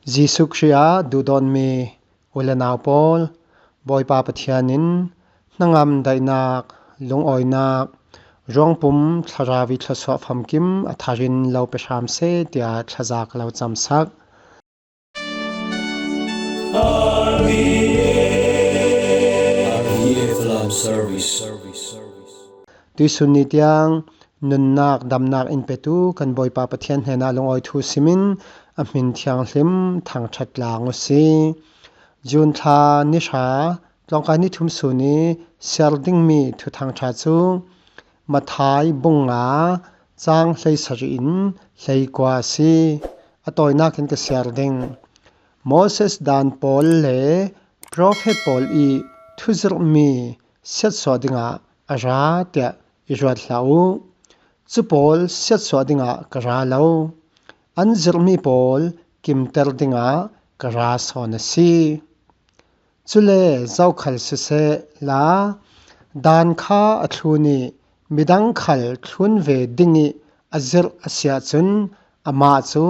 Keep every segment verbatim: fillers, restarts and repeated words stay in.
Jesuh Khrih ah duhdawtmi u le nau pawl, Bawipa Pathian in hnangam daihnak, lungawinak, ruangpum thlarau i thluasuah famkim a thar in lo pe hram seh, tiah thlaza ka lo camsak. Tuisun ni tiang nunnak damnak in petu kan Bawipa Pathian hnenah lungawi thu simin a hmin thianghlim thangṭhat tlang u si. June thla ni hra, tlawngkai ni thum sun i siar dingmi thuthangṭha cu Matthai bung nga, cang hleisarih in hleikua a si. A tawinak in ka siar ding. Moses daan pawl le profet pawl i thuzirhmi siatsuah dingah a ra tiah i ruat hlah u. Cu pawl siatsuah dingah ka ra lo. An zirhmi pawl kimter dingah ka ra sawn a si. Cule zokhal sisehla, daan kha a thlun i midang khal thlun ve ding i a zirh a si ahcun, amah cu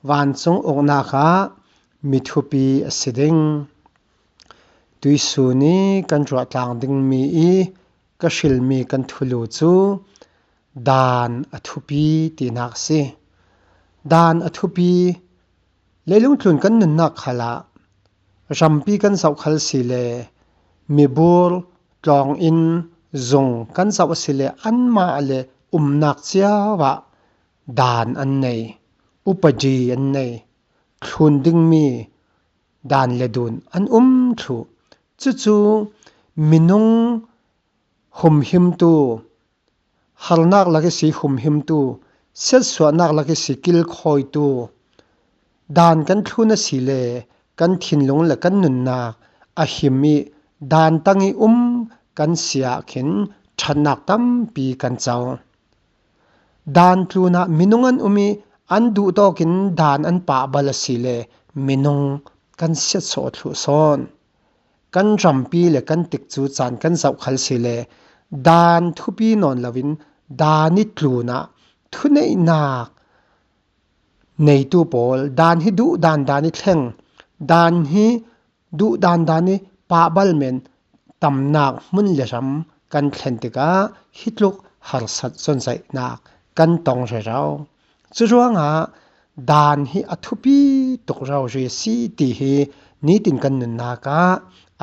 vancung uknak ah mi thupi a si ding. Tuisun i kan ruahtlang dingmi i ka hrilmi kan thulu cu daan a thupi tinak a si. Daan a thupi. Leilung tlun kan nunnak khal ah rampi kan zoh khal si le, mibur, tlawng in, zung kan zoh a si le, anmah le umnak cio ah daan an nei, upadi an nei, thlun dingmi daan le dun an um thluh. Cucu minung humhimtu, harnak lak ihsi humhimtu, siatsuahnak lak ihsi kilkhawitu, daan kan thlun a si le kan thinlung le kan nunnak a him i daan tang i um kan si ah khin ṭhatnak tampi kan co. Daan tlun ah minung an um i an duh tawkin daan an pahbal a si le minung kan siatsuah thluh sawn. Kan rampi le kan tikcu caan kan zoh khal si le daan thupi nawn loin daan i tlun ah thuneihnak neitu pawl, daan hi duh dan dan i thleng, daan hi duh dan dan i pahbal men tamnak hmun le ram kan thlen tikah hi tluk harsat zonzaihnak kan tong rero. Curuangah daan hi a thupi tuk rori a si ti hi nitin kan nunnak ah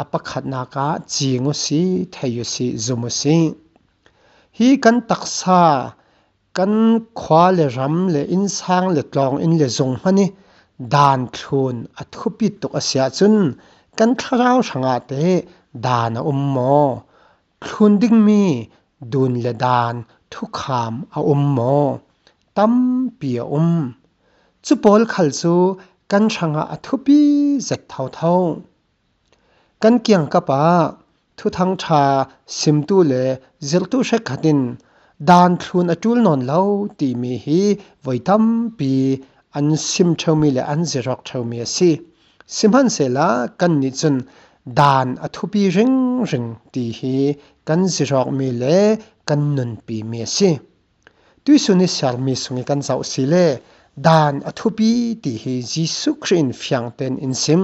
a pakhatnak ah cing u si, thei u si, zum u si. Hi kan taksa, kan khua le ram le innsang le tlawng in le zung hmanh i daan thlun a thupi tuk a si ahcun kan thlarau hrangah teh daan a um maw? Thlun dingmi dun le daan thukham a um maw? Tampi a um. Cu pawl khal cu kan hrangah a thupi zet thotho. Kan kiangkap ah thuthangṭha simtu le zirhtu hrekkhat in daan thlun a ṭul nawn lo timi hi voi tampi an sim ṭheumi le an zirawk ṭheumi a si. Sihmanhsehla kannih cun daan a thupi ringring ti hi kan zirawkmi le kan nunpimi a si. Tuihsun i siarmi sung i kan zoh si le daan a thupi ti hi Jesuh Khrih in fiang tein in sim.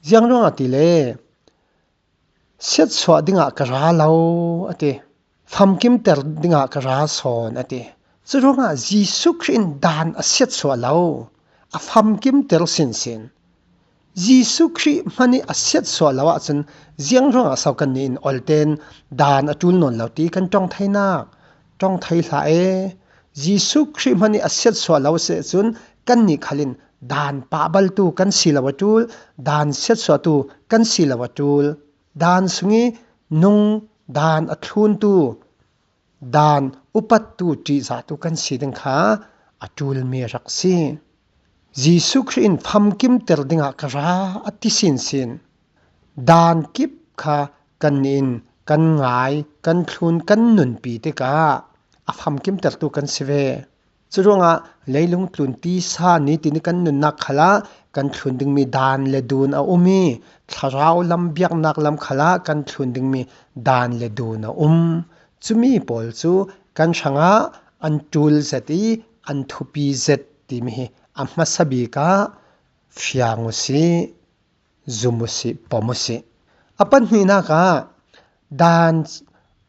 Ziangruangah tile siatsuah dingah ka ra lo a ti. Famkimter dingah ka ra sawn a ti. Curuangah Jesuh Khrih in daan a siatsuah lo, a famkimter sinsin. Jesuh Khrih hmanh i a siatsuah lo ahcun ziangruangah so kannih in olten daan a ṭul nawn lo ti kan ṭong theinak ṭong thei hlah e. Jesuh Khrih hmanh i a siatsuah lo si ahcun kannih khal in daan pahbaltu kan si lo a ṭul, daan siatsuahtu kan si lo a ṭul. Daan sung i nung daan a thluntu, daan upattu ṭihzahtu kan si ding kha a ṭulmi a rak si. Jesuh Khrih in famkimter dingah ka ra a ti sinsin. Daan kip kha kannih in kan ngai, kan thlun, kan nunpi tikah a famkimtertu kan si ve. Curuangah leilung tlun tisa nitin i kan nunnak khalah kan thlun dingmi daan le dun a um i, thlarau lam, biaknak lam khalah kan thlun dingmi daan le dun a um. Cumi pawl cu kan hrangah an ṭul zet i an thupi zet timi hi a hmasa bik ah fiang uh sih, zum uh sih, pom uh sih. A pahnihnak ah dan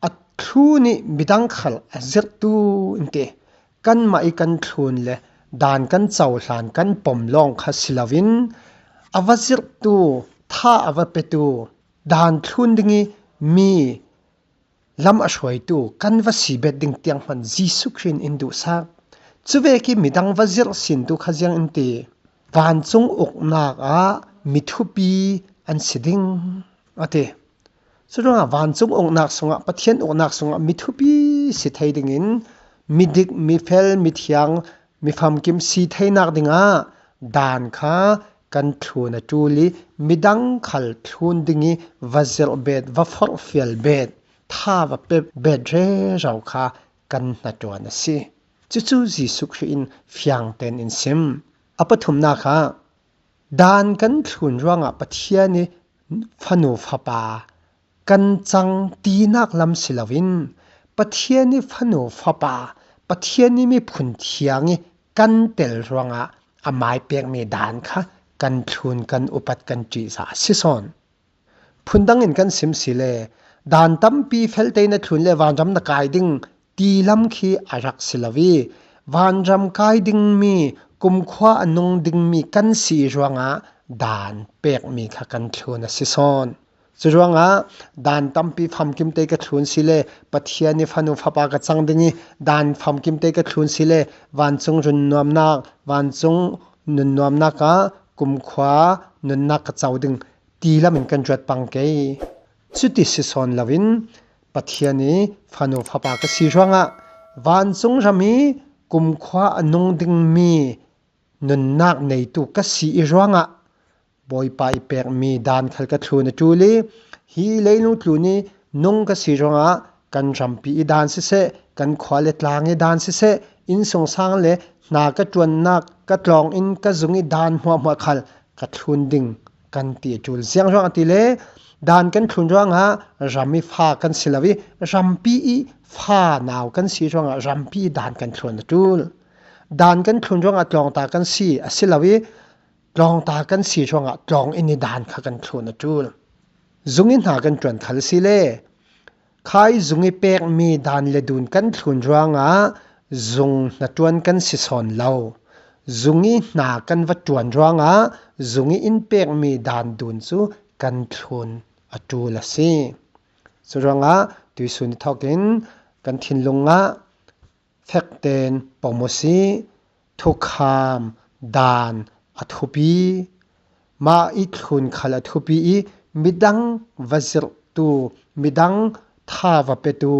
a thlun ih midang khal a zirhtu in ti. Kanmah ih kan thlun le dan kan cohlan kan pom lawng kha si loin a va zirhtu, tha a va petu, dan thlun ding ih mi lam a hruaitu kan va si bet ding tiang hman Jesuh Khrih in in duhsak. Cuvek ih midang va zirh sintu kha ziang in ti, vancung uknak ah mi thupi an si ding, a ti. Curuangah vancung uknak sungah, Pathian uknak sungah mi thupi si thei dingin midik, mifel, mithiang, mifamkim si theinak dingah dan kha kan thlun a ṭul ih midang khal thlun ding ih va zirh bet, va forhfial bet, tha va pe bet rero kha kan hnaṭuan a si. Cucu Jesuh Khrih in fiang tein in sim. A pathumnak ah dan kan thlun ruangah Pathian ih fanu fapa kan cang tinak lam si loin Pathian ih fanu fapa, Pathian ih miphun thiang ih kan tel ruangah amai pekmi dan kha kan thlun, kan upat, kan ṭihzah a si sawn. Phundang in kan sim si le dan tampi fel tein na thlun le vanram na kai ding ti lam khi a rak si lo ih vanram kai dingmi, kumkhua a nung dingmi kan si ih ruangah dan pekmi kha kan thlun a si sawn. Curuangah dan tampi famkim te ka thlun si le Pathian ih fanu fapa ka cang ding ih dan famkim te ka thlun si le vancung runnuamnak, vancung nunnuamnak ah kumkhua nunnak ka co ding ti lam in kan ṭuat pang kei. Cuti si sawn loin Pathian ih fanu fapa ka si ruangah vancung ram ih kumkhua a nung dingmi nunnak neitu ka si ih ruangah Bawipa ih pekmi dan khal ka thlun a ṭul ih hi leilung tlun ih nung ka si ruangah kan rampi ih dan siseh, kan khua le tlang ih dan siseh, innsungsang le hna ka ṭuannak, ka tlawng inn, ka zung ih dan hmuahhmuah khal ka thlun ding kan ti a ṭul. Ziang ruangah ti le dan kan thlun ruangah ram ih fa kan si lo ih rampi ih fa nau kan si ruangah rampi ih dan kan thlun a ṭul. Dan kan thlun ruangah tlawngta kan si a si lo ih tlawngta kan si ruangah tlawng inn ih dan kha kan thlun a ṭul. Zung ih hna kan ṭuan khal si le khai zung ih pekmi dan le dun kan thlun ruangah zung hnaṭuan kan si sawn lo. Zung ih hna kan va ṭuan ruangah zung ih in pekmi dan dun cu kan thlun a ṭul a si. Curuangah tuihsun ih thawkin kan thinlung ah fekten pom uh sih, thukham dan a thupi, mah ih thlun khal a thupi ih midang va zirhtu, midang tha va petu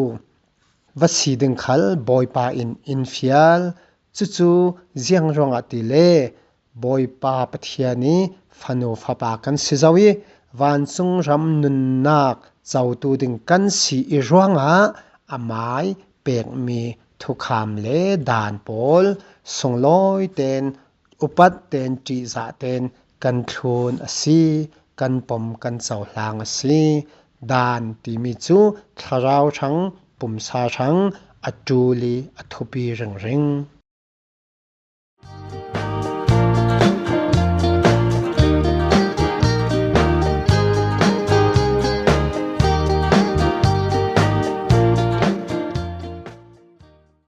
va si ding khal Bawipa in in fial. Cucu ziang ruangah ti le Bawipa Pathian ih fanu fapa kan si zo ih vancung ram nunnak cotu ding kan si ih ruangah amai pekmi thukham le dan pawl sunglawi ten, upat ten, ṭihzah ten kan thlun a si, kan pom, kan cohlang a si. Dan timi cu thlarau hrang, pumsa hrang a ṭul ih a thupi ringring.